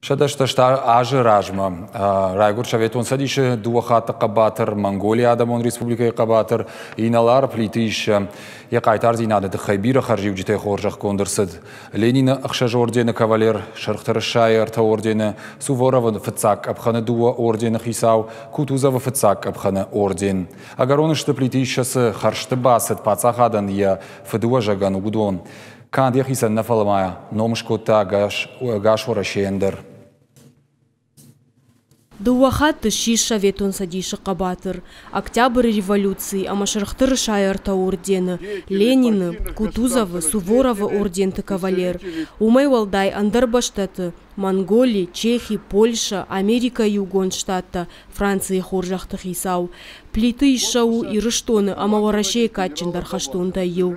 108 азы размӕ райгуырд Советон Цӕдисы дыууӕ хатты хъӕбатыр, Монголийы Адӕмон Республикӕйы хъӕбатыр инӕлар Плиты Иссӕ. Йӕ хъайтардзинады тыххӕй бирӕ хӕрзиуджытӕй хорзӕхгонд ӕрцыд. Ленины ӕхсӕз ордены кавалер, Сырх Тырысайы ӕртӕ ордены, Суворовы фыццаг къӕпхӕны дыууӕ ордены хицау, Кутузовы фыццаг къӕпхӕны орден. Ӕгӕрон сты Плиты Иссӕ цы хӕрзты бацыд паддзахадӕн йӕ фыдыуӕзӕгӕн, уыдон. Канд йӕхицӕн нӕ, фӕлӕ ма ном скодта ӕгас Уӕрӕсейӕн дӕр. Дыууӕ хатты ссис Советон Цӕдисы хъӕбатыр, Октябры революцийы ӕмӕ Сырх Тырысайы ӕртӕ ордены, Ленины, Кутузовы, Суворовы орденты кавалер. Уымӕй уӕлдай ӕндӕр бӕстӕты, Монголи, Чехи, Польшӕ, Америкӕйы Иугонд Штаттӕ, Францийы хорзӕхты хицау. Плиты Иссӕ у Ирыстоны ӕмӕ Уӕрӕсейы кадджындӕр хӕстонтӕй иу.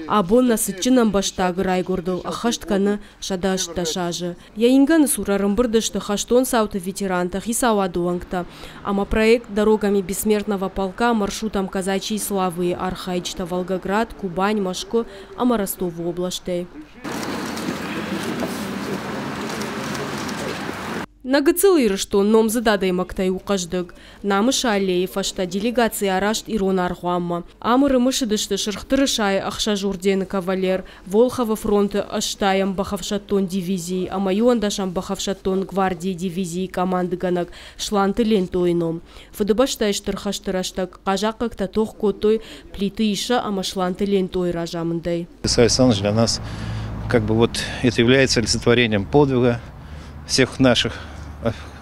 Абон нӕ цытджын ӕмбӕстагы райгуырдыл ӕххӕст кӕны 118 азы. Йӕ ингӕны цур ӕрӕмбырд сты хӕстон цауты ветерантӕ, хицауады уӕнгтӕ ӕмӕ проект «Дорогами бессмертного полка» маршрутом Казачьей славы-йы архайджытӕ Волгоград, Кубань, Мӕскуы ӕмӕ Ростовы областӕй. Нӕ гыццыл Ирыстон номдзыд адӕймӕгтӕй у хъӕздыг. Намысы аллейы фӕстӕ делегаци араст ирон аргъуанмӕ. Ам ӕрымысыдысты Сырх Тырысайы ӕхсӕз ордены кавалер, Волховы фронты ӕстайӕм бӕхӕфсӕддон дивизийы ӕмӕ иуӕндӕсӕм бӕхӕфсӕддон гвардийы дивизийы командыгӕнӕг Сланты Лентъойы ном. Фыдыбӕстӕйы Стыр хӕсты рӕстӕг хъазахъхъӕгтӕ тох кодтой Плиты Иссӕ ӕмӕ Сланты Лентъойы разамындӕй. Исай Александрович для нас как бы вот это является олицетворением подвига всех наших,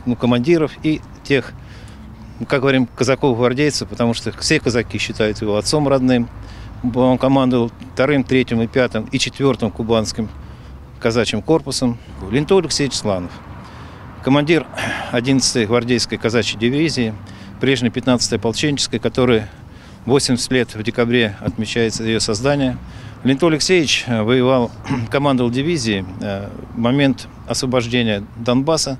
ну, командиров и тех, как говорим, казаков-гвардейцев, потому что все казаки считают его отцом родным. Он командовал вторым, третьим и пятым и четвертым кубанским казачьим корпусом. Ленто Алексеевич Сланов, командир 11-й гвардейской казачьей дивизии, прежней 15-й ополченческой, которая 80 лет в декабре отмечается ее создание. Ленто Алексеевич воевал, командовал дивизией в момент освобождения Донбасса.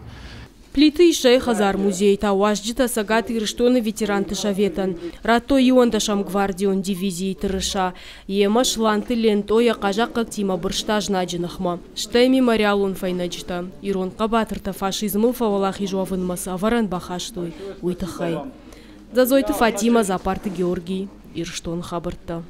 Плиты Иссӕйы хӕдзар-музейы та уазджытӕ Цӕгат Ирыстоны ветеранты советӕн радтой иуӕндӕсӕм гвардион дивизийы тырыса. Йемӕ Сланты Лентъо йӕ хъазахъхъӕгтимӕ бырста знаджы ныхмӕ. Стӕй мемориалон фӕйнӕджытӕ, ирон хъӕбатыртӕ фашизмыл фӕуӕлахиз уӕвынмӕ цы ӕвӕрӕн бахастой, уый тыххӕй. Дзӕдзойты Фатимӕ, Дзапарты Георгий, Ирыстоны хабӕрттӕ.